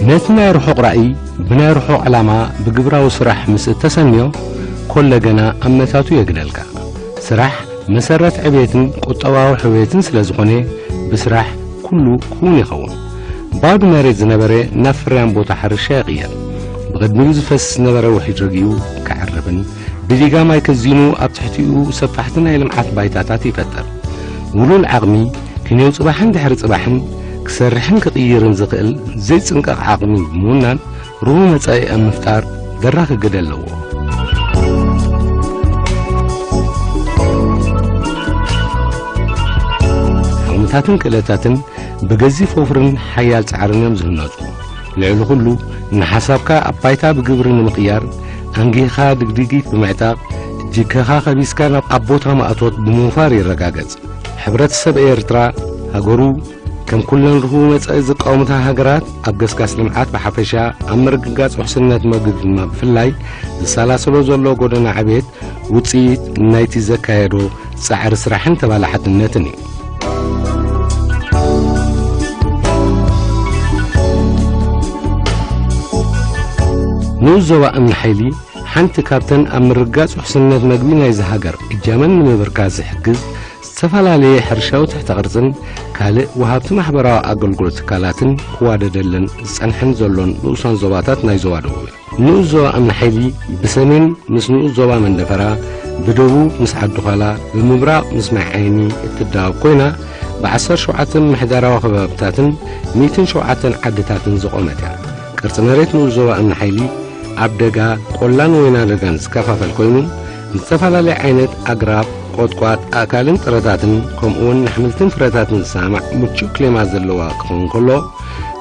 ነቲ ናይ ርሑቕ ራእይ ብናይ ርሑቕ ዕላማ ብግብራዊ ስራሕ ምስ እተሰንዮ፣ ኮለገና ኣመታቱ የግደልካ። ስራሕ መሰረት ዕቤትን ቁጠባዊ ሕውየትን ስለ ዝኾነ፣ ብስራሕ ኩሉ ክውን ይኸውን። ባዶ መሬት ዝነበረ ናብ ፍርያም ቦታ ሕርሻ ይቕየር። ብቕድሚኡ ዝፈስስ ዝነበረ ውሒድ ረጊኡ ክዕርብን ብዲጋ ማይ ከዚኑ ኣብ ትሕቲኡ ሰፋሕቲ ናይ ልምዓት ባይታታት ይፈጥር። ውሉል ዓቕሚ ክንየው ጽባሕን ድሕሪ ጽባሕን ክሰርሕን ክቕይርን ዝኽእል ዘይጽንቀቕ ዓቕሚ ብምውናን ርሁው መጻኢ ኣብ ምፍጣር ደራኺ ግደ ኣለዎ። ዓቕምታትን ክእለታትን ብገዚፍ ወፍርን ሓያል ጻዕርን እዮም ዝህነጹ። ልዕሊ ኩሉ፣ ንሓሳብካ ኣብ ባይታ ብግብሪ ንምቕያር፣ ኣንጊህኻ ድግዲጊት ብምዕጣቕ፣ እጅግኻ ከቢስካ ናብ ኣብ ቦታ ማእቶት ብምውፋር ይረጋገጽ። ሕብረተሰብ ኤርትራ፣ ሃገሩ፣ ከም ኩለን ርሁው መጻኢ ዝቃወምታ ሃገራት፣ ኣብ ገስጋስ ልምዓት ብሓፈሻ፣ ኣብ ምርግጋጽ ውሕስነት መግቢ ድማ ብፍላይ፣ ዝሰላሰሎ ዘሎ ጎደና ዕቤት፣ ውጽኢት ናይቲ ዘካየዶ ጻዕሪ ስራሕን ተባላሓትነትን እዩ። ንኡስ ዞባ እምኒ ሓይሊ ሓንቲ ካብተን ኣብ ምርጋጽ ውሕስነት መግቢ ናይዚ ሃገር እጃመን ንምብርካት ዝሕግዝ ዝተፈላለየ ሕርሻዊ ትሕተ ቅርጽን ካልእ ወሃብቲ ማሕበራዊ ኣገልግሎት ትካላትን ክዋደደለን ዝጸንሐን ዘሎን ንኡሳን ዞባታት ናይ ዞባ ደቡብ እዩ። ንኡስ ዞባ እምኒ ሓይሊ ብሰሜን ምስ ንኡስ ዞባ መንደፈራ፣ ብደቡብ ምስ ዓዲ ዃላ፣ ብምብራቕ ምስ ማይ ዓይኒ እትዳወብ ኮይና፣ ብዓሰርተ ሸውዓተ ምምሕዳራዊ ከባብታትን ሚእትን ሸውዓተን ዓድታትን ዝቖመት እያ። ቅርጺ መሬት ንኡስ ዞባ እምኒ ሓይሊ ኣብ ደጋ፣ ቆላን ወይና ደጋን ዝከፋፈል ኮይኑ፣ ንዝተፈላለየ ዓይነት ኣግራብ፣ ቆጥቋጥ፣ ኣእካልን ጥረታትን ከምኡውን ንኣሕምልትን ፍረታትን ዝሰማማዕ ምቹእ ክሌማ ዘለዋ ክኸውን ከሎ፣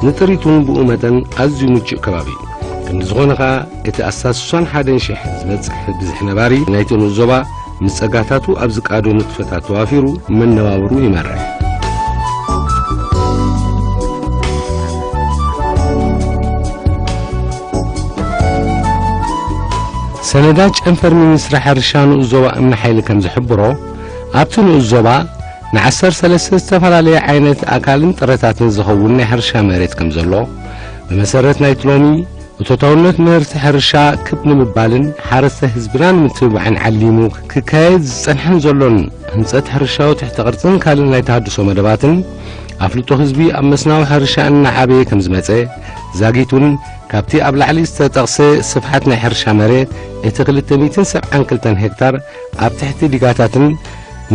ንጥሪቱን ብኡ መጠን ኣዝዩ ምቹእ ከባቢ እዩ። ክንዲ ዝኾነ ኸኣ፣ እቲ ኣስታት ስሳን ሓደን ሽሕ ዝበጽሕ ብዝሒ ነባሪ ናይቲ ንኡስ ዞባ፣ ምስ ጸጋታቱ ኣብ ዝቃዶ ንጥፈታት ተዋፊሩ መነባብሩ ይመርሕ። ሰነዳት ጨንፈር ሚኒስትሪ ሕርሻ ንኡስ ዞባ እምኒ ሓይሊ ከም ዝሕብሮ፣ ኣብቲ ንኡስ ዞባ ንዓሰርተ ሰለስተ ዝተፈላለየ ዓይነት ኣካልን ጥረታትን ዝኸውን ናይ ሕርሻ መሬት ከም ዘሎ፣ ብመሰረት ናይቲ ሎሚ እቶታውነት ምህርቲ ሕርሻ ክብ ንምባልን ሓረስታይ ህዝብና ንምትብባዕን ዓሊሙ ክካየድ ዝጸንሐን ዘሎን ህንጸት ሕርሻዊ ትሕተ ቅርጽን ካልእ ናይ ተሃድሶ መደባትን ኣፍልጦ ህዝቢ ኣብ መስናዊ ሕርሻ እናዓበየ ከም ዝመጸ ዛጊት እውን ካብቲ ኣብ ላዕሊ ዝተጠቕሰ ስፍሓት ናይ ሕርሻ መሬት እቲ ክልተ ሚእትን ሰብዓን ክልተን ሄክታር ኣብ ትሕቲ ዲጋታትን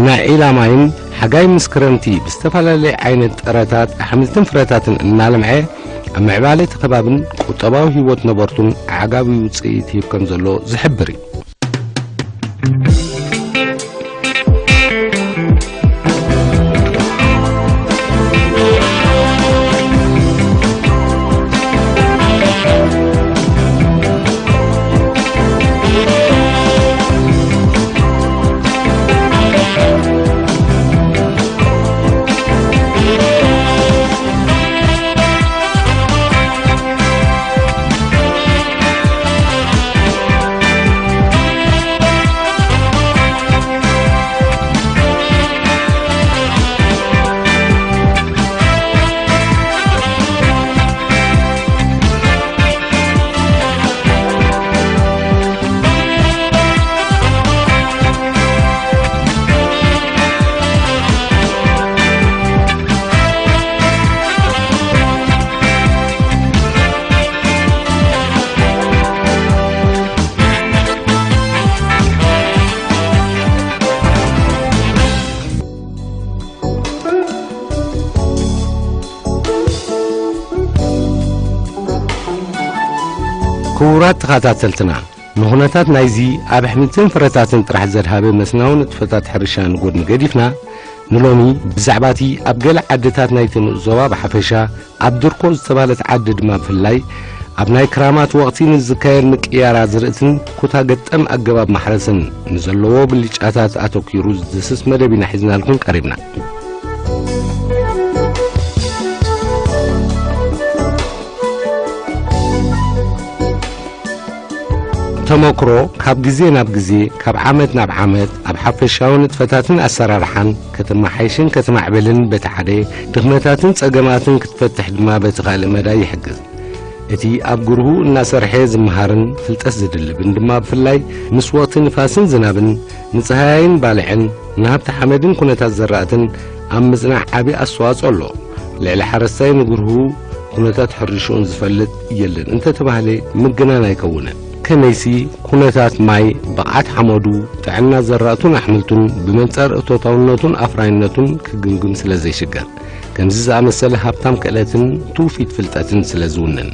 ናይ ዒላ ማይን ሓጋይ ምስ ክረምቲ ብዝተፈላለየ ዓይነት ጥረታት ኣሕምልትን ፍረታትን እናለምዐ ኣብ ምዕባለ እቲ ከባብን ቁጠባዊ ህይወት ነበርቱን ዓጋቢ ውፅኢት ይህብ ከም ዘሎ ዝሕብር እዩ። ክቡራት ተኸታተልትና፣ ንኹነታት ናይዚ ኣብ ኣሕምልትን ፍረታትን ጥራሕ ዘድሃበ መስናዊ ንጥፈታት ሕርሻ ንጎድኒ ገዲፍና፣ ንሎሚ ብዛዕባ እቲ ኣብ ገለ ዓድታት ናይቲ ንኡስ ዞባ ብሓፈሻ፣ ኣብ ድርኮ ዝተባህለት ዓዲ ድማ ብፍላይ፣ ኣብ ናይ ክራማት ወቕቲ ንዝካየድ ምቅያር ኣዝርእትን ኩታ ገጠም ኣገባብ ማሕረስን ንዘለዎ ብልጫታት ኣተኲሩ ዝድስስ መደብ ኢና ሒዝናልኩም ቀሪብና። ተመክሮ ካብ ግዜ ናብ ግዜ፣ ካብ ዓመት ናብ ዓመት ኣብ ሓፈሻዊ ንጥፈታትን ኣሰራርሓን ከተመሓይሽን ከተማዕብልን በቲ ሓደ፣ ድኽመታትን ጸገማትን ክትፈትሕ ድማ በቲ ካልእ መዳይ ይሕግዝ። እቲ ኣብ ግርሁ እናሰርሐ ዝመሃርን ፍልጠት ዝድልብን ድማ ብፍላይ ምስ ወቕቲ ንፋስን ዝናብን፣ ንጸሃያይን ባልዕን፣ ንሃብቲ ሓመድን ኩነታት ዘራእትን ኣብ ምጽናዕ ዓቢ ኣስተዋጽኦ ኣሎ። ልዕሊ ሓረስታይ ንግርሁ ኩነታት ሕርሽኡን ዝፈልጥ የለን እንተተባህለ ምግናን ኣይከውንን። ከመይሲ ኩነታት ማይ፣ ብቕዓት ሓመዱ፣ ጥዕና ዘራእቱን ኣሕምልቱን ብመንጸር እቶታውነቱን ኣፍራይነቱን ክግምግም ስለ ዘይሽገር፣ ከምዚ ዝኣመሰለ ሃብታም ክእለትን ትውፊት ፍልጠትን ስለ ዝውንን፣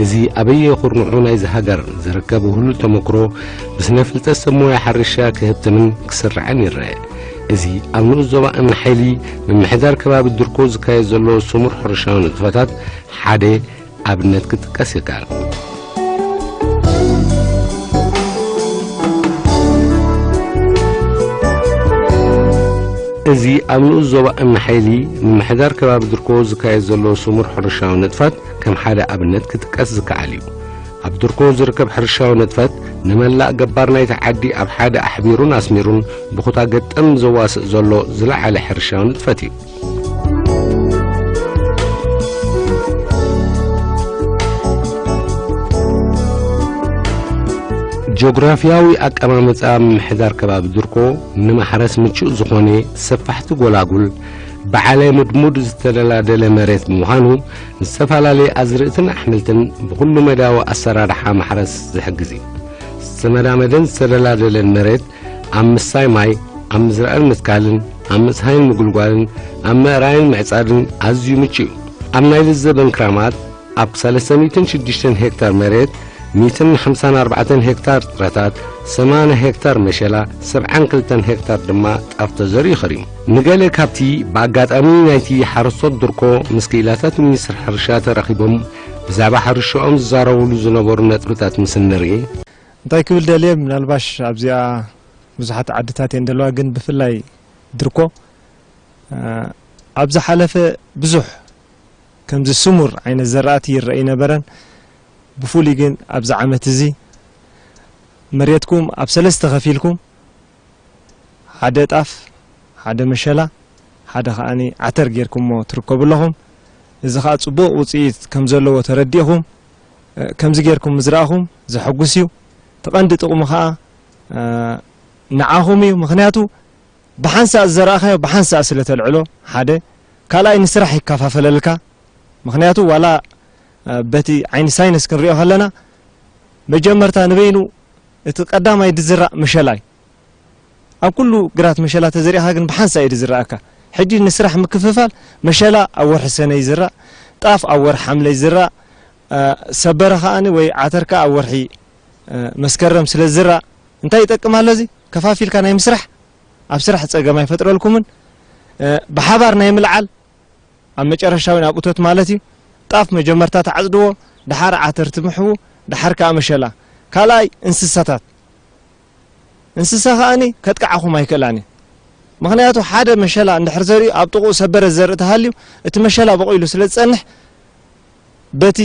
እዚ ኣበየ ኩርንዑ ናይዚ ሃገር ዝርከብ ውህሉል ተመክሮ ብስነ ፍልጠት ሰብ ሞያ ሓርሻ ክህብትምን ክስራዕን ይረአ። እዚ ኣብ ንኡስ ዞባ እምኒ ሓይሊ ምምሕዳር ከባቢ ድርኮ ዝካየድ ዘሎ ስሙር ሕርሻዊ ንጥፈታት ሓደ ኣብነት ክጥቀስ ይከኣል። እዚ ኣብ ንኡስ ዞባ እምኒ ሓይሊ ምምሕዳር ከባቢ ድርኮ ዝካየድ ዘሎ ስሙር ሕርሻዊ ንጥፈት ከም ሓደ ኣብነት ክጥቀስ ዝከኣል እዩ። ኣብ ድርኮ ዝርከብ ሕርሻዊ ንጥፈት ንመላእ ገባር ናይቲ ዓዲ ኣብ ሓደ ኣሕቢሩን ኣስሚሩን ብኹታ ገጠም ዘዋስእ ዘሎ ዝለዓለ ሕርሻዊ ንጥፈት እዩ። ጂኦግራፊያዊ ኣቀማምጣ ምምሕዳር ከባቢ ድርኮ ንማሕረስ ምቹእ ዝኾነ ሰፋሕቲ ጎላጉል፣ ብዓለ ምድሙድ ዝተደላደለ መሬት ብምዃኑ፣ ዝተፈላለየ ኣዝርእትን ኣሕምልትን ብኹሉ መዳዊ ኣሰራርሓ ማሕረስ ዝሕግዝ እዩ። ዝተመዳመደን ዝተደላደለን መሬት ኣብ ምስሳይ ማይ፣ ኣብ ምዝራእን ምትካልን፣ ኣብ ምጽሃይን ምጉልጓልን፣ ኣብ ምእራይን ምዕጻድን ኣዝዩ ምቹእ እዩ። ኣብ ናይ ልዘበን ክራማት ኣብ ሰለስተ ሚእትን ሽዱሽተን ሄክታር መሬት፣ ሚእትን ሓምሳን ኣርባዕተን ሄክታር ጥረታት፣ ሰማንያ ሄክታር መሸላ፣ ሰብዓን ክልተን ሄክታር ድማ ጣፍ ተዘሪኡ ከሪሙ። ንገለ ካብቲ ብኣጋጣሚ ናይቲ ሓረስቶት ድርኮ ምስ ክኢላታት ሚኒስትሪ ሕርሻ ተራኺቦም ብዛዕባ ሕርሻኦም ዝዛረብሉ ዝነበሩ ነጥብታት ምስ እንርኢ፣ እንታይ ክብል ደልየ፣ ምናልባሽ ኣብዚኣ ብዙሓት ዓድታት እየን ዘለዋ፣ ግን ብፍላይ ድርኮ፣ እ፣ ኣብ ዝሓለፈ ብዙሕ ከምዚ ስሙር ዓይነት ዘራእቲ ይረአ ኣይነበረን። ብፍሉይ ግን ኣብዚ ዓመት እዚ መሬትኩም ኣብ ሰለስተ ከፊልኩም፣ ሓደ ጣፍ፣ ሓደ መሸላ፣ ሓደ ከኣኒ ዓተር ጌርኩሞ ትርከቡ ኣለኹም። እዚ ከኣ ጽቡቕ ውጽኢት ከም ዘለዎ ተረዲእኹም፣ እ፣ ከምዚ ጌርኩም ምዝራእኹም ዘሐጉስ እዩ። እቲ ቀንዲ ጥቕሙ ከኣ፣ እ፣ ንዓኹም እዩ። ምኽንያቱ ብሓንሳእ ዝዘራእካዮ ብሓንሳእ ስለ ተልዕሎ፣ ሓደ። ካልኣይ፣ ንስራሕ ይከፋፈለልካ። ምኽንያቱ ዋላ፣ እ፣ በቲ ዓይኒ ሳይንስ ክንሪኦ ከለና፣ መጀመርታ ንበይኑ እቲ ቀዳማይ ዝዝራእ መሸላ እዩ። ኣብ ኩሉ ግራት መሸላ ተዘሪእኻ ግን ብሓንሳእ እዩ ዝዝራእካ። ሕጂ ንስራሕ ምክፍፋል፣ መሸላ ኣብ ወርሒ ሰነ ይዝራእ፣ ጣፍ ኣብ ወርሒ ሓምለ ይዝራእ፣ እ፣ ሰበረ ከኣኒ ወይ ዓተር ከኣ ኣብ ወርሒ፣ እ፣ መስከረም ስለ ዝዝራእ፣ እንታይ ይጠቅም ኣሎ እዚ? ከፋፊልካ ናይ ምስራሕ፣ ኣብ ስራሕ ጸገም ኣይፈጥረልኩምን። እ፣ ብሓባር ናይ ምልዓል፣ ኣብ መጨረሻ እውን ኣብ እቶት ማለት እዩ። ጣፍ መጀመርታ ትዓጽድዎ፣ ደሓር ዓተር ትምሕዉ፣ ደሓር ከኣ መሸላ። ካልኣይ፣ እንስሳታት። እንስሳ ከኣኒ ከጥቅዓኹም ኣይክእላን እዩ። ምኽንያቱ ሓደ መሸላ እንድሕር ዘሪኡ ኣብ ጥቕኡ ሰበረ ዘርኢ ተሃልዩ፣ እቲ መሸላ በቑሉ ስለ ዝጸንሕ፣ በቲ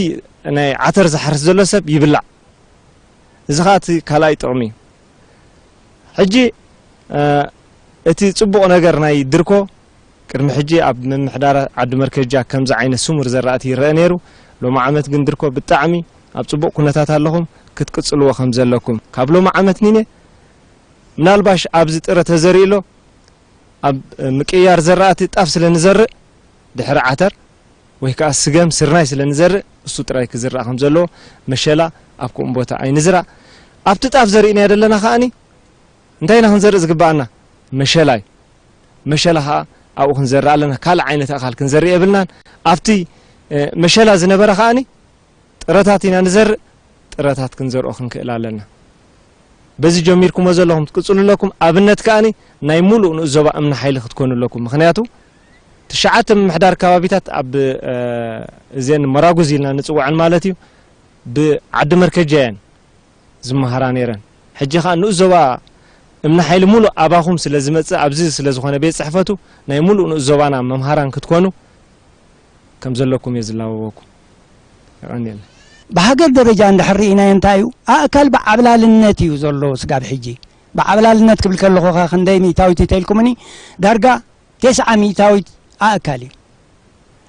ናይ ዓተር ዝሓርስ ዘሎ ሰብ ይብላዕ። እዚ ኸኣ እቲ ካልኣይ ጥቕሚ እዩ። ሕጂ፣ እ፣ እቲ ጽቡቕ ነገር ናይ ድርኮ፣ ቅድሚ ሕጂ ኣብ ምምሕዳር ዓዲ መርከጃ ከምዚ ዓይነት ስሙር ዘራእቲ ይረአ ነይሩ። ሎሚ ዓመት ግን ድርኮ ብጣዕሚ ኣብ ጽቡቕ ኩነታት ኣለኹም፣ ክትቅጽልዎ ከም ዘለኩም። ካብ ሎሚ ዓመት ኒነ፣ ምናልባሽ ኣብዚ ጥረ ተዘሪእሎ፣ ኣብ ምቅያር ዘራእቲ ጣፍ ስለ ንዘርእ፣ ድሕሪ ዓተር ወይ ከኣ ስገም፣ ስርናይ ስለ ንዘርእ፣ እሱ ጥራይ ክዝራእ ከም ዘለዎ፣ መሸላ ኣብ ከምኡ ቦታ ኣይንዝራእ። ኣብቲ ጣፍ ዘሪእናዮ ዘለና ከኣኒ፣ እንታይ ኢና ክንዘርእ ዝግብኣና? መሸላ እዩ። መሸላ ኸኣ ኣብኡ ክንዘርእ ኣለና። ካልእ ዓይነት ኣእኻል ክንዘርእ የብልናን። ኣብቲ፣ እ፣ መሸላ ዝነበረ ከኣኒ ጥረታት ኢና ንዘርእ፣ ጥረታት ክንዘርኦ ክንክእል ኣለና። በዚ ጀሚርኩሞ ዘለኹም ትቅጽሉ ኣለኩም። ኣብነት ከኣኒ ናይ ሙሉእ ንኡስ ዞባ እምኒ ሓይሊ ክትኮኑ ኣለኩም። ምኽንያቱ ትሽዓተ ምምሕዳር ከባቢታት ኣብ፣ እ፣ እዘን መራጉዝ ኢልና ንጽውዐን ማለት እዩ፣ ብዓዲ መርከጃ እየን ዝመሃራ ነይረን። ሕጂ ኸኣ ንኡስ ዞባ እምኒ ሓይሊ ሙሉእ ኣባኹም ስለ ዝመጽእ፣ ኣብዚ ስለ ዝኾነ ቤት ጽሕፈቱ ናይ ሙሉእ ንኡስ ዞባና መምሃራን ክትኮኑ ከም ዘለኩም እየ ዝላበወኩም። የቐንየለይ። ብሃገር ደረጃ እንድሕር ርኢናዮ እንታይ እዩ? ኣእካል ብዓብላልነት እዩ ዘሎ ስጋብ ሕጂ። ብዓብላልነት ክብል ከለኹ ኸ ክንደይ ሚእታዊት እዩ ተልኩምኒ? ዳርጋ ተስዓ ሚእታዊት ኣእካል እዩ።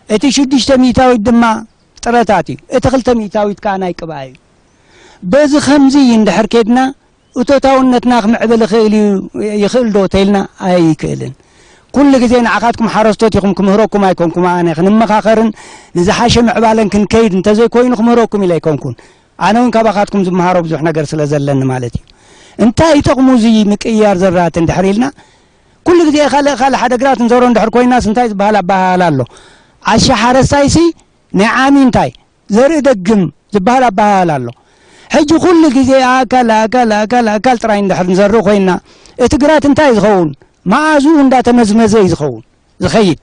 እቲ ሽዱሽተ ሚእታዊት ድማ ጥረታት እዩ። እቲ ክልተ ሚእታዊት ከኣ ናይ ቅብኣ እዩ። በዚ ከምዚ እንድሕር ኬድና እቶታውነትና ክምዕብል ይኽእል እዩ፣ ይኽእል ዶ ተይልና ኣይክእልን። ኩሉ ግዜ ንዓኻትኩም ሓረስቶት ኢኹም ክምህረኩም ኣይኮንኩም፣ ኣነ ክንመኻኸርን ንዝሓሸ ምዕባለን ክንከይድ እንተዘይኮይኑ ክምህረኩም ኢለ ኣይኮንኩን። ኣነ እውን ካባኻትኩም ዝመሃሮ ብዙሕ ነገር ስለ ዘለኒ ማለት እዩ። እንታይ ይጠቕሙ እዚ ምቅይያር ዘራእቲ እንድሕር ኢልና፣ ኩሉ ግዜ ካልእ ካልእ ሓደ ግራት እንዘሮ እንድሕር ኮይናስ እንታይ ዝበሃል ኣበሃህላ ኣሎ? ዓሻ ሓረስታይሲ ናይ ዓሚ እንታይ ዘርኢ ደግም ዝበሃል ኣበሃህላ ኣሎ። ሕጂ ኩሉ ግዜ ኣእካል ኣእካል ኣእካል ኣእካል ጥራይ እንድሕር ንዘርእ ኮይና፣ እቲ ግራት እንታይ እዩ ዝኸውን? መኣዝኡ እንዳተመዝመዘ እዩ ዝኸውን ዝኸይድ።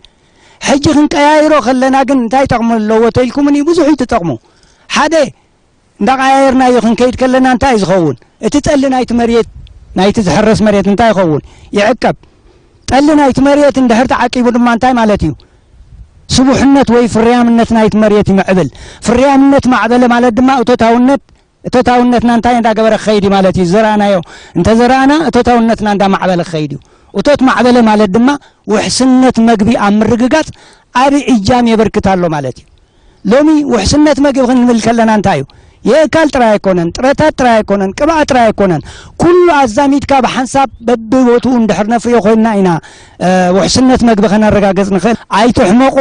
ሕጂ ክንቀያይሮ ከለና ግን እንታይ ጠቕሚ ኣለዎ ተኢልኩምኒ? ብዙሕ እዩ ትጠቕሙ። ሓደ እንዳቀያየርናዮ ክንከይድ ከለና እንታይ እዩ ዝኸውን? እቲ ጠሊ ናይቲ መሬት፣ ናይቲ ዝሕረስ መሬት እንታይ ይኸውን? ይዕቀብ። ጠሊ ናይቲ መሬት እንድሕር ተዓቂቡ ድማ እንታይ ማለት እዩ? ስቡሕነት ወይ ፍርያምነት ናይቲ መሬት ይምዕብል። ፍርያምነት ማዕበለ ማለት ድማ እቶታውነት፣ እቶታውነትና እንታይ እንዳገበረ ክኸይድ እዩ ማለት እዩ። ዝዘራእናዮ እንተዘራእና እቶታውነትና እንዳማዕበለ ክኸይድ እዩ። እቶት ማዕበለ ማለት ድማ ውሕስነት መግቢ ኣብ ምርግጋጽ ዓቢ እጃም የበርክት ኣሎ ማለት እዩ። ሎሚ ውሕስነት መግቢ ክንብል ከለና እንታይ እዩ? የእካል ጥራይ ኣይኮነን፣ ጥረታት ጥራይ ኣይኮነን፣ ቅብኣ ጥራይ ኣይኮነን። ኩሉ ኣዛሚድካ ብሓንሳብ በብቦትኡ እንድሕር ነፍርዮ ኮይንና ኢና፣ እ፣ ውሕስነት መግቢ ከነረጋግጽ ንኽእል። ኣይትሕመቑ፣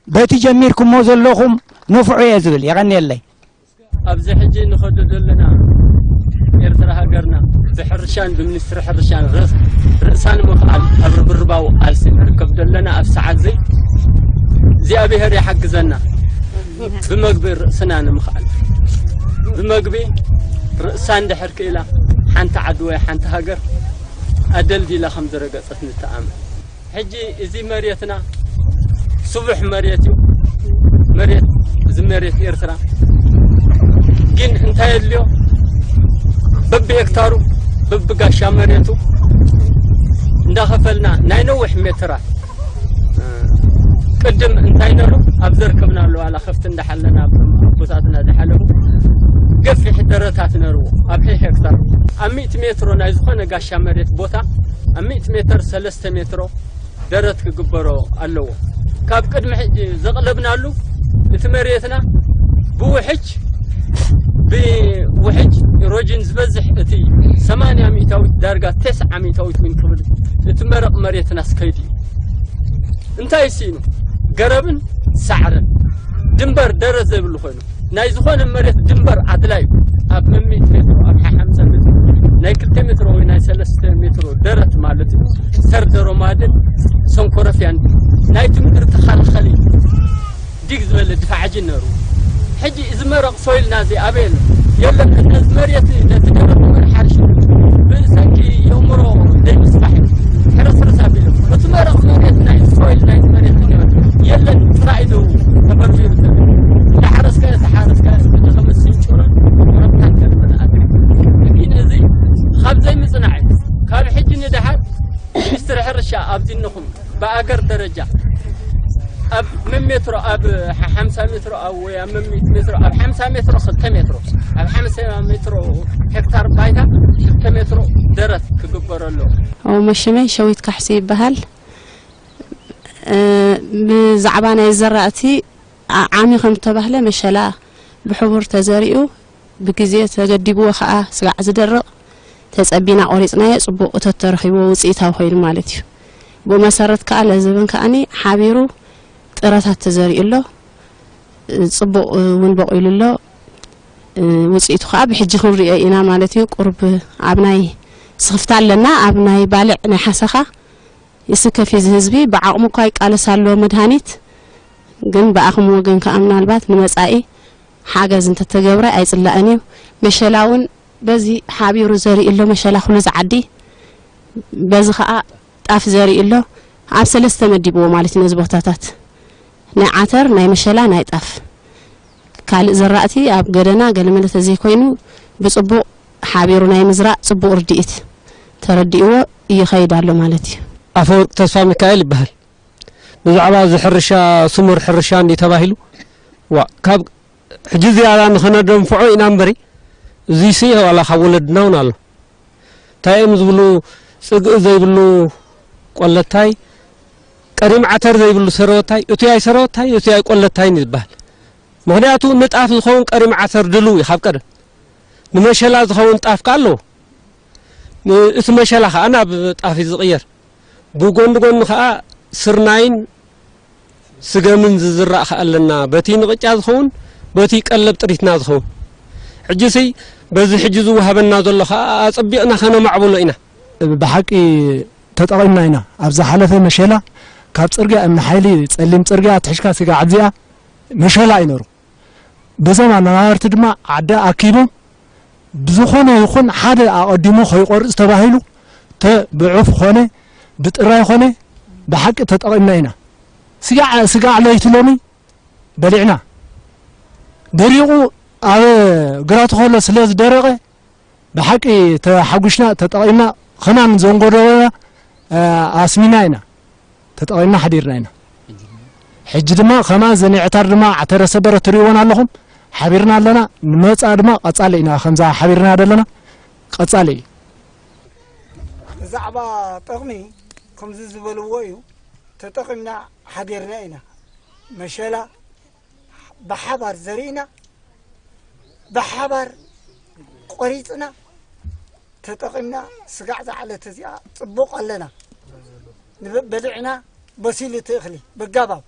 በቲ ጀሚርኩሞ ዘለኹም ንፍዑ እየ ዝብል። የቐንየለይ። ኣብዚ ሕጂ ንኸዶ ዘለና ኤርትራ ሃገርና ብሕርሻን ብሚኒስትሪ ሕርሻን ርእስ-፣ ርእሳ ንምኽኣል ኣብ ርብርባዊ ቃልሲ ንርከብ ዘለና ኣብ ሰዓት እዚ እግዚኣብሔር ይሓግዘና። ብመግቢ ርእስና ንምኽኣል፣ ብመግቢ ርእሳ እንድሕር ክኢላ፣ ሓንቲ ዓዲ ወይ ሓንቲ ሃገር ኣደልዲላ ከም ዝረገጸት ንተኣመን። ሕጂ እዚ መሬትና ስቡሕ መሬት እዩ። መሬት፣ እዚ መሬት ኤርትራ ግን እንታይ የድልዮ? በብሄክታሩ፣ በብጋሻ መሬቱ እንዳኸፈልና ናይ ነዊሕ ሜትራት፣ ቅድም እንታይ ነሩ ኣብ ዘርከብናሉ ዋላ ከፍቲ እንዳሓለና ኣቦታትና ዝሓለፉ ገፊሕ ደረታት ነርዎ። ኣብ ሄክታር ኣብ ሚእቲ ሜትሮ ናይ ዝኾነ ጋሻ መሬት ቦታ ኣብ ሚእቲ ሜትር ሰለስተ ሜትሮ ደረት ክግበሮ ኣለዎ። ካብ ቅድሚ ሕጂ ዘቕለብናሉ እቲ መሬትና ብውሕጅ፣ ብውሕጅ ኢሮጅን ዝበዝሕ፣ እቲ ሰማንያ ሚእታዊት ዳርጋ ተስዓ ሚእታዊት ውን ክብል እቲ መረቕ መሬትና ስከይድ እዩ። እንታይ ስኢኑ? ገረብን ሳዕርን ድንበር ደረት ዘይብሉ ኮይኑ፣ ናይ ዝኾነ መሬት ድንበር ኣድላይ እዩ። ኣብ መሚት ሜትሮ፣ ኣብ ሓሓምሳ ሜትሮ፣ ናይ ክልተ ሜትሮ ወይ ናይ ሰለስተ ሜትሮ ደረት ማለት እዩ። ሰርደሮ ማድን ሰንኮረፍያን ናይቲ ምድሪ ተኸላኸሊ ዲግ ዝበለ ድፋዕ ጅነሩ። ሕጂ እዚ መረቕ ሶይልና እዚ ኣበይ ኣሎ? የለን። ነዚ መሬት ነቲ ገረብ መሬት ሓርሽ ብሰንኪ የእምሮ ደይ ምስፋሕ ሕርስርስ ኣቢሉ እቲ መረቕ መሬት ናይ ሶይል ናይ መሬት የለን። ጥራይ ኢሉ ተበርቢሩ ዘሎ። እንዳሓረስካ፣ ተሓረስካ፣ ተኸምስ ስንጭሮን ረብታን ከልመን ኣድሪ። ግን እዚ ካብ ዘይምጽናዕ፣ ካብ ሕጂ ንደሓር ሚኒስትሪ ሕርሻ ኣብዚንኹም ብኣገር ደረጃ ኣብ መን ሜትሮ፣ ኣብ ሓ-፣ ሓምሳ ሜትሮ፣ ኣብ ወይ ኣብ መን ሜትሮ፣ ኣብ ሓምሳ ሜትሮ ክልተ ሜትሮ፣ ኣብ ሓምሳ ሜትሮ ሄክታር ባይታ ክልተ ሜትሮ ደረት ክግበረሉ። ኦ፣ መሽመይ ሸዊት ካሕሲ ይበሃል። እ፣ ብዛዕባ ናይ ዘራእቲ ዓ-፣ ዓሚ ከም ዝተባህለ መሸላ ብሕቡር ተዘሪኡ ብግዜ ተገዲብዎ ከኣ ስጋዕ ዝደርቕ ተጸቢና ቆሪጽናዮ ጽቡቕ እቶት ተረኺብዎ ውጽኢታዊ ኮይኑ ማለት እዩ። ብኡ መሰረት ከኣ ለዝብን ከኣኒ ሓቢሩ ጥረታት ተዘሪኡ ኣሎ። ጽቡቕ እውን በቑሉ ኣሎ። ውጽኢቱ ከኣ ብሕጂ ክንሪኦ ኢና ማለት እዩ። ቁሩብ ኣብ ናይ ስኽፍታ ኣለና፣ ኣብ ናይ ባልዕ ናይ ሓሰኻ ይስከፍ እዩ እዚ ህዝቢ። ብዓቕሙ እኳ ይቃለስ ኣሎ መድሃኒት፣ ግን ብኣኹም ወገን ከኣ ምናልባት ንመጻኢ ሓገዝ እንተተገብረ ኣይጽላእን እዩ። መሸላ እውን በዚ ሓቢሩ ዘርኢ ኣሎ፣ መሸላ ኩሉ ዝዓዲ፣ በዚ ከኣ ጣፍ ዘርኢ ኣሎ። ኣብ ሰለስተ መዲብዎ ማለት እዩ ነዚ ቦታታት፣ ናይ ዓተር፣ ናይ መሸላ፣ ናይ ጣፍ። ካልእ ዘራእቲ ኣብ ገደና ገለመለ ተዘይኮይኑ ብጽቡቕ ሓቢሩ ናይ ምዝራእ ጽቡቕ ርድኢት ተረዲእዎ ይኸይድ ኣሎ ማለት እዩ። ኣፈወርቅ ተስፋ ሚካኤል ይበሃል። ብዛዕባ እዚ ሕርሻ፣ ስሙር ሕርሻ እንዲ ተባሂሉ፣ ዋ፣ ካብ ሕጂ ዝያዳ ንኸነደንፍዖ ኢና እምበሪ፣ እዚሲ ዋላ ካብ ወለድና እውን ኣሎ። እንታይ እዮም ዝብሉ? ጽግኢ ዘይብሉ ቆለታይ፣ ቀሪም ዓተር ዘይብሉ ሰረወታይ፣ እቱይ ኣይ ሰረወታይ፣ እቱይ ኣይ ቆለታይን ይበሃል። ምኽንያቱ ንጣፍ ዝኸውን ቀሪም ዓተር ድልው እዩ ካብ ቀደም። ንመሸላ ዝኸውን ጣፍ ከኣ ኣለዎ። ን-፣ እቲ መሸላ ከኣ ናብ ጣፍ እዩ ዝቕየር። ብጎኒ ጎኒ ከኣ ስርናይን ስገምን ዝዝራእ ከኣ ኣለና። በቲ ንቕጫ ዝኸውን፣ በቲ ቀለብ ጥሪትና ዝኸውን። ሕጂሲ በዚ ሕጂ ዝወሃበና ዘሎ ከኣ ኣጸቢቕና ከነማዕብሎ ኢና። ብሓቂ ተጠቒምና ኢና። ኣብ ዝሓለፈ መሸላ ካብ ጽርግያ እምኒ ሓይሊ ጸሊም ጽርግያ ኣትሒዝካ ስጋዕ ኣብዚኣ መሸላ እዩ ነሩ። በዞም ኣነባበርቲ ድማ ዓዲ ኣኪቦም ብዝኾነ ይኹን ሓደ ኣቐዲሙ ከይቆርጽ ተባሂሉ ተ-፣ ብዑፍ ኾነ ብጥራይ ኾነ ብሓቂ ተጠቒምና ኢና። ስጋዕ፣ ስጋዕ ለይቲ ሎሚ በሊዕና። ደሪቑ ኣብ ግራቱ ከሎ ስለ ዝደረቐ ብሓቂ ተሓጒስና፣ ተጠቒምና፣ ከማን ዘንጎደበና፣ እ፣ ኣስሚና ኢና። ተጠቒምና ሓዲርና ኢና። ሕጂ ድማ ከማን ዘን ዕታር ድማ ዓተረ ሰበረ ትርእይወን ኣለኹም። ሓቢርና ኣለና። ንመጻ ድማ ቀጻሊ ኢና። ከምዛ ሓቢርና ዘለና ቀጻሊ እዩ። ብዛዕባ ጥቕሚ ከምዚ ዝበልዎ እዩ። ተጠቒምና ሓዲርና ኢና። መሸላ ብሓባር ዘሪእና፣ ብሓባር ቆሪጽና፣ ተጠቒምና፣ ስጋዕ ዝዓለት እዚኣ ጽቡቕ ኣለና። ንበ-፣ በሊዕና፣ በሲሉ እቲ እኽሊ ብጋባብ።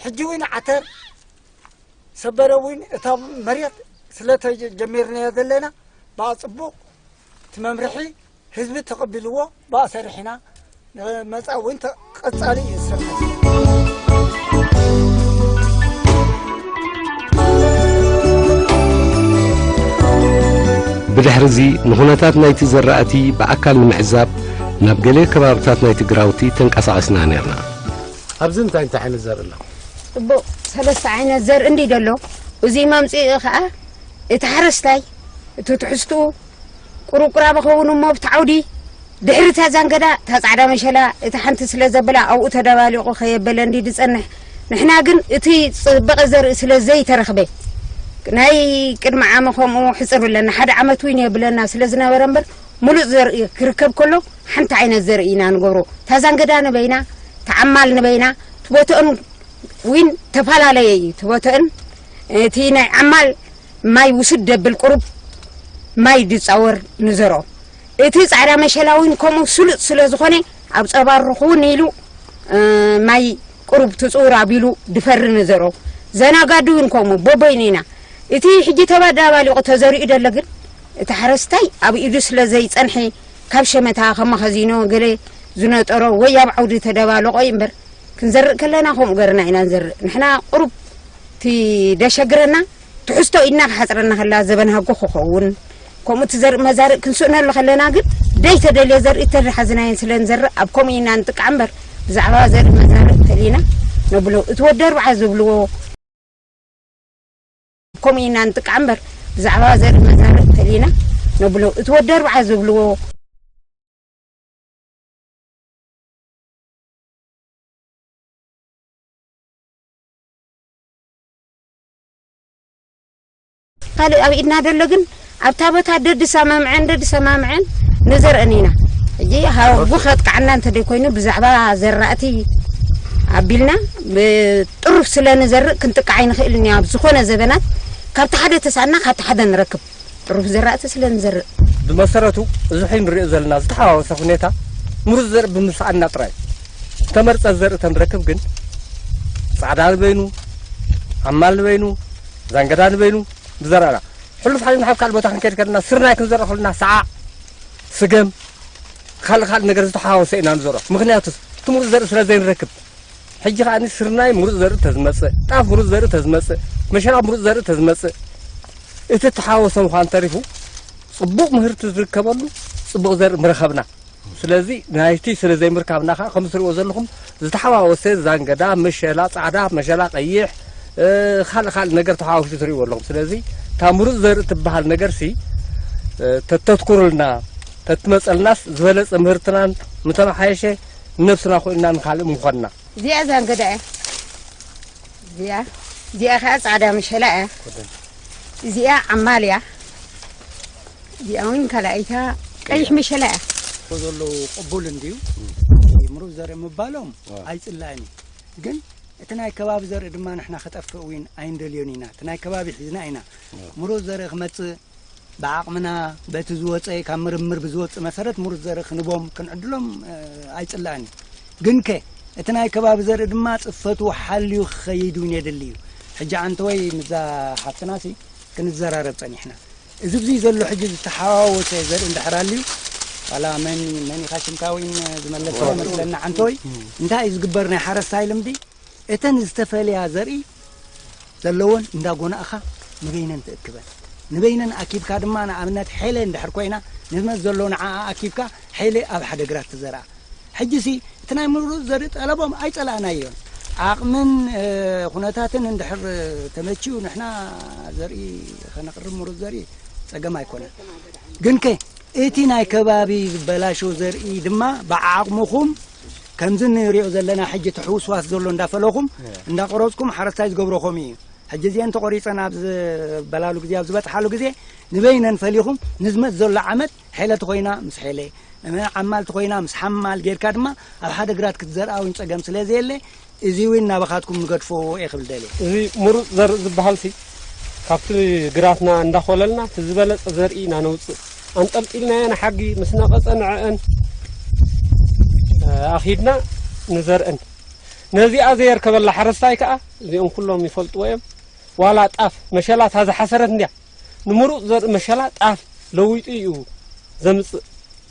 ሕጂ እውን ዓተር ሰበረ እውን እታ መሬት ስለ ተጀ-፣ ጀሚርናዮ ዘለና፣ ብኣ ጽቡቕ እቲ መምርሒ ህዝቢ ተቐቢልዎ፣ ብኣ ሰሪሕና ንመጻኢ እውን ተ-፣ ቀጻሊ እዩ ዝስራሕ። ብድሕሪ እዚ ንኹነታት ናይቲ ዘራእቲ ብኣካል ንምዕዛብ ናብ ገለ ከባብታት ናይቲ ግራውቲ ተንቀሳቒስና ነይርና። ኣብዚ እንታይ እንታይ ዓይነት ዘርኢ ኣሎ? ጽቡቕ ሰለስተ ዓይነት ዘርኢ እንዲ ደሎ፣ እዚ መምጽኢ ኸኣ እቲ ሓረስታይ እቲ ትሕዝትኡ ቁሩብ ቁራብ ኸውን እሞ ኣብቲ ዓውዲ ድሕሪ እታ ዛንገዳ እታ ጻዕዳ መሸላ እታ ሓንቲ ስለ ዘበላ ኣብኡ ተደባሊቑ ከየበለ እንዲ ዝጸንሕ። ንሕና ግን እቲ ጽበቐ ዘርኢ ስለ ዘይተረኽበ ናይ ቅድሚ ዓመ ከምኡ ሕጽር ብለና ሓደ ዓመት እውን የብለና ስለ ዝነበረ እምበር ምሉእ ዘርኢ ክርከብ ከሎ ሓንቲ ዓይነት ዘርኢ ኢና ንገብሮ። እታ ዛንገዳ ንበይና፣ እታ ዓማል ንበይና፣ እቲ ቦተአን እውን ተፈላለየ እዩ። እቲ ቦተአን እቲ ናይ ዓማል ማይ ውስድ ደብል ቁሩብ ማይ ድጻወር ንዘርኦ። እቲ ጻዕዳ መሸላ እውን ከምኡ ስሉጥ ስለ ዝኾነ ኣብ ጸባር ርኹውን ኢሉ፣ እ፣ ማይ ቁሩብ ትጽውር ኣቢሉ ድፈሪ ንዘርኦ። ዘናጋዲ እውን ከምኡ በበይኑ ኢና። እቲ ሕጂ ተባዳ ባሊቑ ተዘሪኡ ደሎ ግን እቲ ሓረስታይ ኣብ ኢዱ ስለ ዘይጸንሐ ካብ ሸመታ ከም መኸዚኖ ገለ ዝነጠሮ ወይ ኣብ ዓውዲ ተደባለቖ እዩ እምበር ክንዘርእ ከለና ከምኡ ገርና ኢና ንዘርእ። ንሕና ቁሩብ እቲ ደሸግረና ትሕዝቶ ኢድና ክሓጽረና ከላ ዘበን ሃጎ ክኸውን ከምኡ እቲ ዘርኢ መዛርእ ክንስእነሉ ከለና ግን ደይተደልየ ዘርኢ ተደሓዝናየን ስለ ንዘርእ ኣብ ከምኡ ኢና ንጥቃዕ እምበር ብዛዕባ ዘርኢ መዛርእ ተሊና ነብሎ እቲ ወዲ ኣርብዓ ዝብልዎ ከምኡ ኢና ንጥቃዕ እምበር ብዛዕባ ዘርኢ መዛርእ ተሊና ነብሎ እቲ ወዲ ኣርብዓ ዝብልዎ ካልእ ኣብ ኢድና ደሎ ግን ኣብታ ቦታ ደድሰማምዐን ደድሰማምዐን ንዘርእን ኢና። ሕጂ ሃቡ ከጥቃዕና እንተደይኮይኑ ብዛዕባ ዘራእቲ ኣቢልና ብጥሩፍ ስለ ንዘርእ ክንጥቃዕ ኣይንኽእልን ኢና። ኣብ ዝኾነ ዘበናት ካብቲ ሓደ ተሳእና ካብቲ ሓደ ንረክብ። ጥሩፍ ዘራእቲ ስለ ንዘርእ። ብመሰረቱ እዚ ሕጂ ንሪኦ ዘለና ዝተሓዋወሰ ሁኔታ ምሩፅ ዘርኢ ብምስኣንና ጥራይ ዝተመርፀ ዘርኢ ተንረክብ ግን ፃዕዳ ንበይኑ ዓማል ንበይኑ ዛንገዳ ንበይኑ ብዘራእና ሕሉፍ ሓሊፍና ናብ ካልእ ቦታ ክንከይድ ከለና ስርናይ ክንዘርእ ከለና ሰዓዕ ስገም ካልእ ካልእ ነገር ዝተሓዋወሰ ኢና ንዘርኦ ምክንያቱስ እቲ ምሩፅ ዘርኢ ስለ ዘይንረክብ ሕጂ ከኣ ስርናይ ምሩፅ ዘርኢ ተዝመፅእ፣ ጣፍ ምሩፅ ዘርኢ ተዝመፅእ፣ መሸላ ምሩፅ ዘርኢ ተዝመፅእ፣ እቲ ተሓወሰ ምዃን ተሪፉ ፅቡቕ ምህርቲ ዝርከበሉ ፅቡቕ ዘርኢ ምረኸብና። ስለዚ ናይቲ ስለ ዘይምርካብና ከኣ ከም ትሪእዎ ዘለኹም ዝተሓዋወሰ ዛንገዳ፣ መሸላ ፃዕዳ፣ መሸላ ቀይሕ፣ ካልእ ካልእ ነገር ተሓዋዊሱ ትሪእዎ ኣለኹም። ስለዚ እታ ምሩፅ ዘርኢ ትበሃል ነገርሲ ተተትኩሩልና ተትመፀልናስ ዝበለፀ ምህርትናን ምተመሓየሸ ነብስና ኮይንና ንኻልእ ምኾንና። እዚኣ ዛንገዳ እያ። እዚኣ እዚኣ ከዓ ፃዕዳ መሸላ እያ። እዚኣ ዓማል እያ። እዚኣ እውን ካልኣይታ ቀይሕ መሸላ እያ። ዘለዉ ቅቡል እንድዩ ምሩፅ ዘርኢ ምባሎም ኣይፅላእን እዩ። ግን እቲ ናይ ከባቢ ዘርኢ ድማ ንሕና ክጠፍእ እውን ኣይንደልዮን ኢና። እቲ ናይ ከባቢ ሒዝና ኢና። ምሩፅ ዘርኢ ክመፅእ ብዓቕምና፣ በቲ ዝወፀ፣ ካብ ምርምር ብዝወፅእ መሰረት ምሩፅ ዘርኢ ክንቦም ክንዕድሎም፣ እ፣ ኣይፅላእን እዩ። ግንከ እቲ ናይ ከባቢ ዘርኢ ድማ ፅፈቱ ሓልዩ ክኸይድ እውን የድሊ እዩ። ሕጂ ዓንተወይ ምዛ ሓፍትናሲ ክንዘራረብ ፀኒሕና። እዚ ብዚ ዘሎ ሕጂ ዝተሓዋወሰ ዘርኢ እንድሕር ኣልዩ፣ ዋላ መን፣ መን ኢኻ ሽምካ ወይን ዝመለሰ መስለና ዓንተወይ፣ እንታይ እዩ ዝግበር ናይ ሓረስታይ ልምዲ? እተን ዝተፈልያ ዘርኢ ዘለወን እንዳጎናእኻ ንበይነን ትእክበን። ንበይነን ኣኪብካ ድማ ንኣብነት ሐይለ እንድሕር ኮይና ንመት ዘሎ ንዓኣ ኣኪብካ ሐይለ ኣብ ሓደ ግራት ትዘርኣ። ሕጂሲ እቲ ናይ ምሩፅ ዘርኢ ጠለቦም ኣይጸላእናዮን። ዓቕምን፣ እ፣ ኩነታትን እንድሕር ተመችዩ ንሕና ዘርኢ ከነቕርብ ምሩፅ ዘርኢ ጸገም ኣይኮነን። ግንከ እቲ ናይ ከባቢ ዝበላሾ ዘርኢ ድማ ብዓቕምኹም ከምዚ ንሪኦ ዘለና ሕጂ እቲ ሕውስዋስ ዘሎ እንዳፈለኹም እንዳቆረፅኩም ሓረስታይ ዝገብሮ ከምኡ እዩ። ሕጂ እዚአን ተቆሪፀን ኣብ ዝበላሉ ግዜ ኣብ ዝበፅሓሉ ግዜ ንበይነን ፈሊኹም ንዝመፅ ዘሎ ዓመት ሐይለ ተኾይና ምስ ሐይለ እመ ዓማል ተኾይና ምስ ሓማል ጌርካ ድማ ኣብ ሓደ ግራት ክትዘርኣ እውን ፀገም ስለ ዘየለ እዚ እውን ናባኻትኩም ንገድፎ እየ ክብል ደልየ። እዚ ምሩፅ ዘርኢ ዝበሃል ሲ ካብቲ ግራትና እንዳኾለልና እቲ ዝበለፀ ዘርኢ ኢና ነውፅእ። ኣንጠልጢልናዮ ንሓጊ ምስ ነቐፀ ንዐአን፣ እ፣ ኣኺድና ንዘርእን። ነዚኣ ዘየርከበላ ሓረስታይ ከዓ እዚኦም ኩሎም ይፈልጥዎ እዮም። ዋላ ጣፍ መሸላ እታ ዝሓሰረት እንድያ። ንምሩፅ ዘርኢ መሸላ ጣፍ ለዊጡ እዩ ዘምፅእ።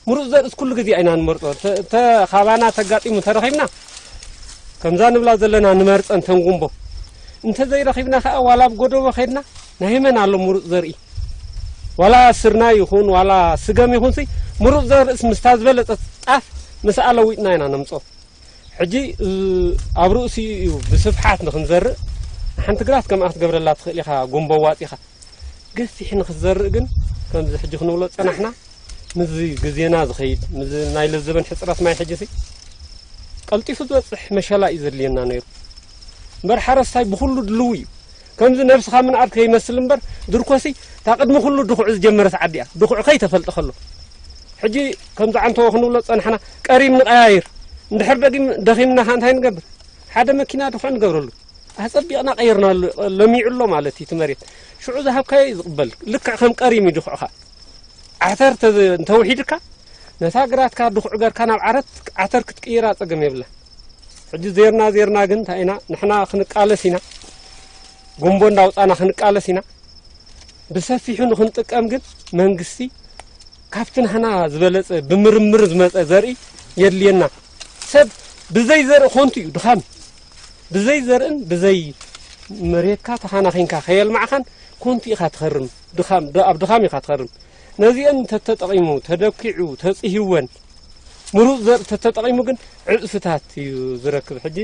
ምሩፅ ዘርእስ ኩሉ ግዜ ኢና ንመርፆ። እንተ፣ እንተ ካባና ተጋጢሙ እንተረኺብና፣ ከምዛ ንብላ ዘለና ንመርፀን ተን ጉንቦ። እንተ ዘይረኺብና ከዓ ዋላ ኣብ ጎደቦ ኸድና ናይ መን ኣሎ ምሩፅ ዘርኢ? ዋላ ስርናይ ይኹን፣ ዋላ ስገም ይኹንሲ፣ ምሩፅ ዘርእስ ምስታ ዝበለፀት ጣፍ ምስኣ ለዊጥና ኢና ነምፅኦ። ሕጂ፣ እ፣ ኣብ ርእሲኡ እዩ ብስፍሓት ንኽንዘርእ፣ ሓንቲ ግራት ከምኣ ክትገብረላ ትኽእል ኢኻ፣ ጉንቦ ዋፂኻ። ገፊሕ ንኽትዘርእ ግን፣ ከምዚ ሕጂ ክንብሎ ዝጸናሕና፣ ምስዚ ግዜና ዝኸይድ፣ ምስዚ ናይ ለዘበን ሕጽረት ማይ ሕጂሲ፣ ቀልጢፉ ዝበጽሕ መሸላ እዩ ዘድልየና ነይሩ። እምበር ሓረስታይ ብኹሉ ድልው እዩ። ከምዚ ነብስኻ ምንኣድ ከይመስል እምበር፣ ድርኮሲ፣ እታ ቅድሚ ኩሉ ድኹዒ ዝጀመረት ዓዲ እያ። ድኹዒ ከይተፈልጠ ከሎ። ሕጂ ከምዚ ዓንተቦ ክንብሎ ዝጸናሕና፣ ቀሪም ንቐያይር። እንድሕር ደጊም ደኺምና ከኣ እንታይ ንገብር? ሓደ መኪና ድኹዒ ንገብረሉ። ኣጸቢቕና ቀይርናሉ፣ ለሚዑ ኣሎ ማለት እዩ እቲ መሬት። ሽዑ ዝሃብካዮ እዩ ዝቕበል። ልክዕ ከም ቀሪም እዩ ድኹዕኻ። ዓተር ተዘ-፣ እንተውሒድካ፣ ነታ ግራትካ ድኹዕ ገርካ ናብ ዓረት፣ ዓተር ክትቅይራ ጸገም የብላ። ሕጂ ዜርና፣ ዜርና ግን እንታይ ኢና? ንሕና ክንቃለስ ኢና። ጉንቦ እንዳውጻና ክንቃለስ ኢና። ብሰፊሑ ንኽንጥቀም ግን መንግስቲ ካብቲ ናህና ዝበለጸ ብምርምር ዝመጸ ዘርኢ የድልየና። ሰብ ብዘይ ዘርኢ ኮንቱ እዩ፣ ድኻም እዩ። ብዘይ ዘርእን ብዘይ መሬትካ ተኻናኺንካ ከየልማዕኻን ኮንቱ ኢኻ ትኸርም። ድኻም፣ ድ-፣ ኣብ ድኻም ኢኻ ትኸርም። ነዚአን እንተተጠቒሙ፣ ተደኪዑ፣ ተጽሂወን፣ ምሩጽ ዘርኢ ተተጠቒሙ ግን ዕጽፍታት እዩ ዝረክብ። ሕጂ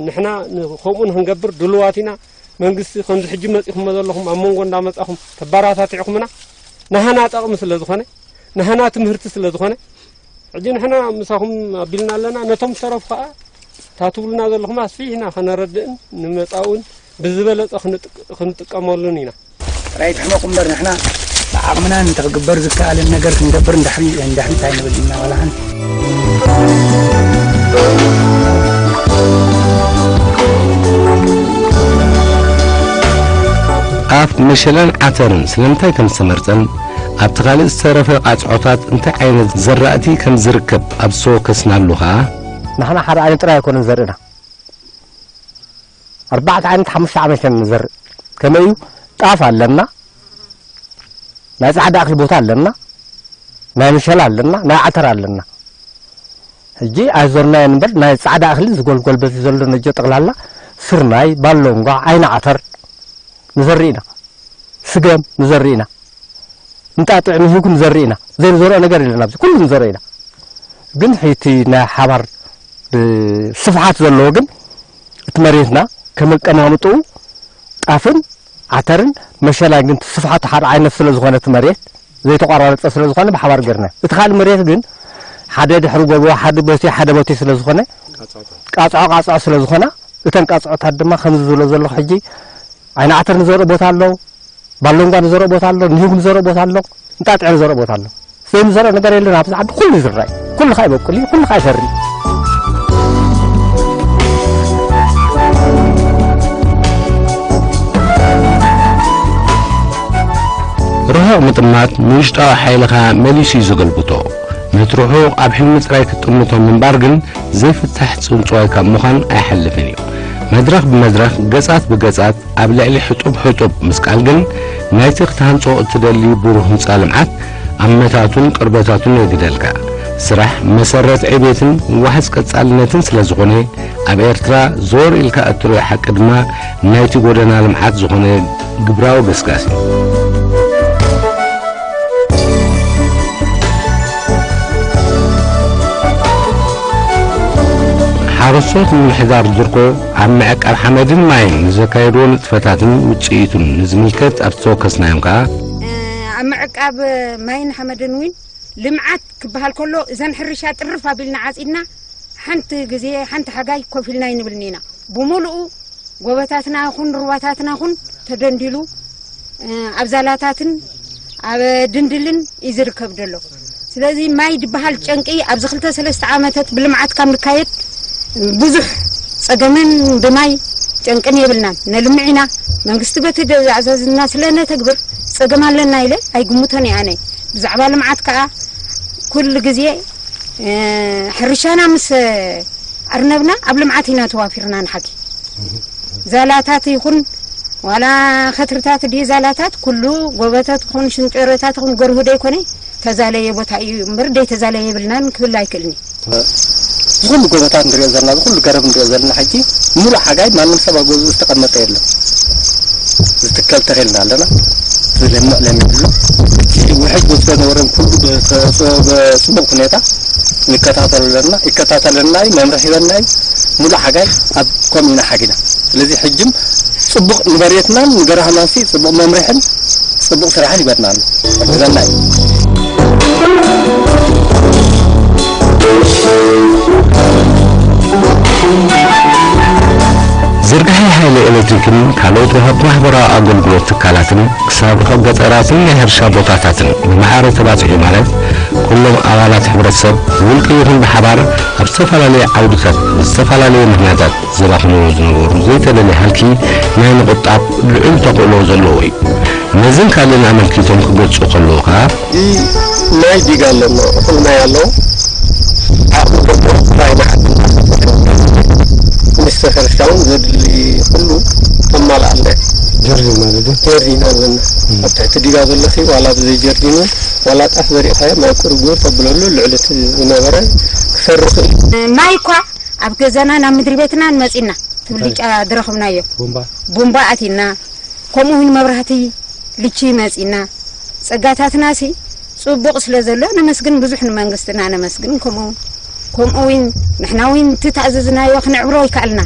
ንሕና ን-፣ ከምኡ ንክንገብር ድሉዋት ኢና። መንግስቲ ከምዚ ሕጂ መጺኹሞ ዘለኹም፣ ኣብ መንጎ እንዳመጻኹም ተባራታቲዕኹምና፣ ናህና ጠቕሚ ስለ ዝኾነ፣ ናህና ትምህርቲ ስለ ዝኾነ፣ ሕጂ ንሕና ምሳኹም ኣቢልና ኣለና። ነቶም ዝተረፉ ከኣ፣ እታ ትብሉና ዘለኹም ኣስፊሕና ከነረድእን ንመጻኡን ብዝበለጸ ክንጥ-፣ ክንጥቀመሉን ኢና። ጥራይ ትሕመቑ እምበር፣ ንሕና ብዓቕምና እንተ ክግበር ዝከኣልን ነገር ክንገብር እንድሕሪ፣ እንድሕሪ እንታይ ንብል ኢና፣ ዋላ ሓንቲ። ጣፍ፣ መሸላን ዓተርን ስለምንታይ ከም ዝተመርጸን፣ ኣብቲ ካልእ ዝተረፈ ቃጽዖታት እንታይ ዓይነት ዘራእቲ ከም ዝርከብ ኣብ ዝተወከስናሉ ኸኣ፣ ንሕና ሓደ ዓይነት ጥራይ ኣይኮነን ዘርእና። ኣርባዕተ ዓይነት ሓሙሽተ ዓይነት ኢና ንዘርእ። ከመይ እዩ? ጣፍ ኣለና፣ ናይ ጻዕዳ እኽሊ ቦታ ኣለና፣ ናይ መሸላ ኣለና፣ ናይ ዓተር ኣለና። ሕጂ ኣይዞርናዮን እምበር፣ ናይ ጻዕዳ እኽሊ ዝጎልጎል በቲ ዘሎ ነጆ ጠቕላላ ስርናይ፣ ባሎንጓ፣ ዓይኒ ዓተር ንዘርእ ኢና። ስገም ንዘርእ ኢና። እንጣጥዕ ንህጉ ንዘርእ ኢና። ዘይንዘርኦ ነገር የለን ኣብዚ። ኩሉ ንዘርኦ ኢና። ግን ሕቲ ናይ ሓባር፣ እ፣ ስፍሓት ዘለዎ ግን እቲ መሬትና ከም ኣቀማምጥኡ ጣፍን ዓተርን መሸላን ግን ስፍሓቱ ሓደ ዓይነት ስለ ዝኾነ እቲ መሬት ዘይተቆራረጸ ስለ ዝኾነ ብሓባር ገርና። እቲ ካልእ መሬት ግን ሓደ ድሕሪ ጎቦ፣ ሓደ ቦቴ፣ ሓደ ቦቴ ስለ ዝኾነ ቃጽዖ ቃጽዖ ስለ ዝኾና እተን ቃጽዖታት ድማ ከምዚ ዝብሎ ዘለኹ ሕጂ ዓይኒ ዓተር ንዘርኦ ቦታ ኣሎ፣ ባሎንጓ ንዘርኦ ቦታ ኣሎ፣ ንህጉ ንዘርኦ ቦታ ኣሎ፣ እንጣጥዕ ንዘርኦ ቦታ ኣሎ። ዘይንዘርኦ ነገር የለን። ኣብዚ ዓዲ ኩሉ ይዝራእ እዩ። ኩሉ ኸኣ ይበቁል እዩ፣ ኩሉ ኸኣ ይፈሪ እዩ። ርሑቕ ምጥማት ንውሽጣዊ ሓይልኻ መሊሱ እዩ ዘገልብጦ። ነቲ ርሑቕ ኣብ ሕልሚ ጥራይ ክትጥምቶ ምንባር ግን ዘይፍታሕ ጽንጽዋይ ካብ ምዃን ኣይሓልፍን እዩ። መድረኽ ብመድረኽ፣ ገጻት ብገጻት ኣብ ልዕሊ ሕጡብ ሕጡብ ምስቃል ግን ናይቲ ክትሃንጾ እትደሊ ብሩህ ህንጻ ልምዓት ኣመታቱን ቅርበታቱን የግደልካ። ስራሕ መሰረት ዕቤትን ዋሕስ ቀጻልነትን ስለ ዝኾነ፣ ኣብ ኤርትራ ዞር ኢልካ እትሪኦ ሓቂ ድማ ናይቲ ጎደና ልምዓት ዝኾነ ግብራዊ ገስጋስ እዩ። ሓረስቶት ምምሕዳር ድርኮ ኣብ ምዕቃብ ሓመድን ማይን ንዘካየድዎ ንጥፈታትን ውጽኢቱን ንዝምልከት ኣብቲ ተወከስናዮም ከኣ፣ ኣብ ምዕቃብ ማይን ሓመድን እውን ልምዓት ክበሃል ከሎ እዘን ሕርሻ ጥርፍ ኣቢልና ዓጺድና ሓንቲ ግዜ ሓንቲ ሓጋይ ኮፍ ኢልና ኣይንብልን ኢና። ብምሉኡ ጎቦታትና ይኹን ሩባታትና ይኹን ተደንዲሉ፣ እ፣ ኣብ ዛላታትን ኣብ ድንድልን እዩ ዝርከብ ዘሎ። ስለዚ ማይ ዝበሃል ጨንቂ ኣብዚ ክልተ ሰለስተ ዓመታት ብልምዓት ካብ ንካየድ ብዙሕ ጸገምን ብማይ ጨንቅን የብልናን። ነልምዕ ኢና። መንግስቲ በቲ ደ-፣ ዝኣዘዝና ስለ ነተግብር ጸገም ኣለና ኢለ ኣይግምቶን እየ ኣነ። ብዛዕባ ልምዓት ከኣ ኩሉ ግዜ፣ እ፣ ሕርሻና ምስ ኣርነብና ኣብ ልምዓት ኢና ተዋፊርና ንሓኪ። ዛላታት ይኹን ዋላ ከትርታት ድዩ ዛላታት፣ ኩሉ ጎቦታት ይኹን ሽንጨሮታት ይኹን ገርሁ ደይኮነ ተዛለየ ቦታ እዩ እምበር፣ ደይተዛለየ የብልናን ክብል ኣይክእልን እዩ። እዚ ኩሉ ጎቦታት ንሪኦ ዘለና፣ እዚ ኩሉ ገረብ ንሪኦ ዘለና ሕጂ፣ ሙሉእ ሓጋይ ማንም ሰብ ኣብ ገዝኡ ዝተቐመጠ የለን። ዝትከል ተኺልና ኣለና፣ ዝለምዕ ለሚዕሉ። እቲ ውሕጅ ወስዶ ነበረን ኩሉ ብተ-፣ ብጽቡቕ ሁኔታ ንከታተሎ ኣለና፣ ይከታተለና እዩ፣ መምርሒ ሂበና እዩ። ሙሉእ ሓጋይ ኣብ ከምኡ ኢና ሓጊና። ስለዚ ሕጅም ጽቡቕ ንመሬትናን ንገራህናን ሲ ጽቡቕ መምርሕን ጽቡቕ ስራሕን ይበትና ኣሎ። ይሕግዘና እዩ። ዝርግሐ ሓይሊ ኤሌክትሪክን ካልኦት ወሃብቲ ማሕበራዊ ኣገልግሎት ትካላትን ክሳብ ርሑቕ ገጠራትን ናይ ሕርሻ ቦታታትን ብማዕረ ተባጺሑ፣ ማለት ኩሎም ኣባላት ሕብረተሰብ ብውልቂ ይኹን ብሓባር ኣብ ዝተፈላለየ ዓውድታት ብዝተፈላለየ ምኽንያታት ዘባኽንዎ ዝነበሩ ዘይተደልየ ሃልኪ ናይ ምቑጣብ ልዑል ተኽእሎ ዘለዎ እዩ። ነዝን ካልእን ኣመልኪቶም ክገልጹ ከለዉ ከኣ፣ እዚ ማይ ዲጋ ኣለና፣ እኹል ማይ ኣለዎ። ዓቕሚ ዘለዎ ማይ ንዓዲ ሚኒስተር ሕርሻ እውን ዘድሊ ኩሉ ተማልኣልና። ጀርዲን ማለት እዩ። ጀርዲን ኣለና። ኣብ ትሕቲ ዲጋ ዘሎ ሲ ዋላ ብዘይ ጀርዲን እውን ዋላ ጣፍ ዘሪእኻዮ ማይ ቁርጉር ተብለሉ ልዕሊ እቲ ዝነበረ ክሰርቕ እዩ። ማይ እኳ ኣብ ገዛናን ኣብ ምድሪ ቤትናን መጺና፣ እቲ ብልጫ ዝረኸብናዮ ቡምባ። ቡምባ ኣቲና፣ ከምኡ እውን መብራህቲ ልቺ መጺና። ጸጋታትናሲ ጽቡቕ ስለ ዘሎ ነመስግን፣ ብዙሕ ንመንግስትና ነመስግን። ከምኡ፣ ከምኡ እውን ንሕና እውን እቲ ተኣዘዝናዮ ክነዕብሮ ኣይከኣልና።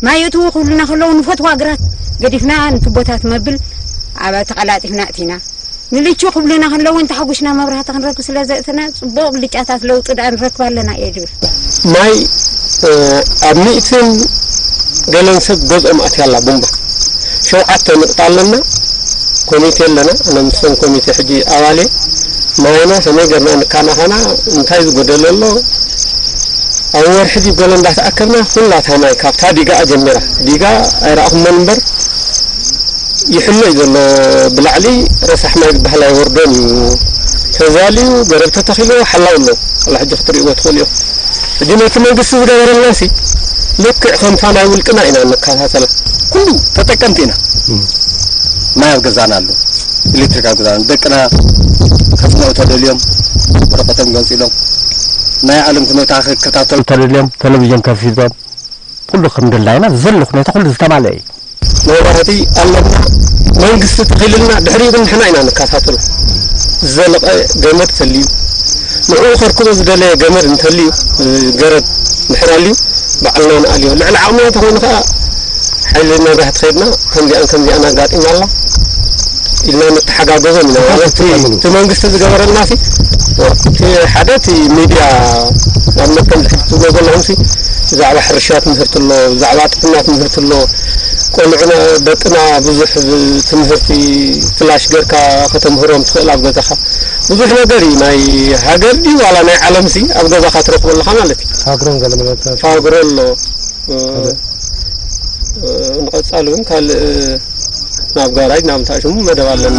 ማይ እትዉ ክብሉና ከለዉ ንፈትዋ ግራት ገዲፍና ንቱቦታት መብል ኣብ ተቐላጢፍና እቲና። ንልቹ ክብሉና ከለዉ እውን ተሓጒስና መብራህቲ ክንረክብ ስለ ዘእተና፣ ጽቡቕ ብልጫታት ለውጢ ደኣ ንረክብ ኣለና እየ ዝብል። ማይ፣ እ፣ ኣብ ሚእትን ገለን ሰብ ገዝኦም ኣትያ ኣላ ቡምባ። ሸውዓተ ንቕጣ ኣለና፣ ኮሚቴ ኣለና። ኣነ ምስቶም ኮሚቴ ሕጂ ኣባል እየ። ማይና ከመይ ጌርና ንካናኸና፣ እንታይ ዝጎደለ ኣሎ? ኣብ ወርሒ ድዩ ገለ እንዳተኣከብና፣ ኩላታ ማይ ካብታ ዲጋኣ ጀሚራ። ዲጋ ኣይረኣኹሞን እምበር፣ ይሕሎ እዩ ዘሎ። ብላዕሊ ረሳሕ ማይ ዝበሃል ኣይወርዶን እዩ። ተዛልዩ፣ ገረብ ተተኺሉ፣ ሓላው ኣሎ። ዋላ ሕጂ ክትርእይዎ ትኽእሉ ኢኹም። ሕጂ ነቲ መንግስቲ ዝገበረልና ሲ፣ ልክዕ ከምታ ናይ ውልቅና ኢና እንከታተላ። ኩሉ ተጠቀምቲ ኢና። እም። ማይ ኣብ ገዛና ኣሎ፣ ኤሌክትሪክ ኣብ ገዛና ኣሎ። ደቅና ከጽንዑ ተደልዮም፣ ወረቐቶም ገንጺሎም፣ ናይ ዓለም ኩነታ ክከታተሉ ተደልዮም፣ ቴሌቪዥን ከፊቶም፣ ኩሉ ከም ድላይና ዘሎ ኩነታ ኩሉ ዝተማልአ እዩ። መብራህቲ ኣለና፣ መንግስቲ ተኺልልና፣ ድሕሪኡ ግን ንሕና ኢና ንከታተሎ። ዝዘለቐ ገመድ ተልዩ፣ ንዕኡ ከርክቦ ዝደለየ ገመድ እንተልዩ፣ ገረብ ድሕር ኣልዩ፣ ባዕልና ንኣልዮ። ልዕሊ ዓቕምና እንተኾይኑ ከኣ፣ ሓይሊ መብራህቲ ከይድና፣ ከምዚኣን ከምዚኣን ኣጋጢማ ኣላ ኢልና ንተሓጋገዞም ኢና። እቲ እቲ መንግስቲ ዝገበረልና ሲ፣ እቲ ሓደ እቲ ሚድያ፣ ንኣብነት ከምዚ ሕጂ ትብሎ ዘለኹም ሲ፣ ብዛዕባ ሕርሻ ትምህርቲ ኣሎ፣ ብዛዕባ ጥዕና ትምህርቲ ኣሎ። ቆልዑና፣ ደቅና ብዙሕ ትምህርቲ ፍላሽ ጌርካ ከተምህሮም ትኽእል ኣብ ገዛኻ። ብዙሕ ነገር እዩ፣ ናይ ሃገር ድዩ ዋላ ናይ ዓለም ሲ ኣብ ገዛኻ ትረኽቦ ኣለኻ ማለት እዩ። ፋግሮን ገለ መለታት። ፋግሮ ኣሎ። እ፣ ካልእ? እ፣ ንቐጻሊ እውን ካልእ ናብ ጋራጅ ናብ እንታይ ሽሙ መደብ ኣለና።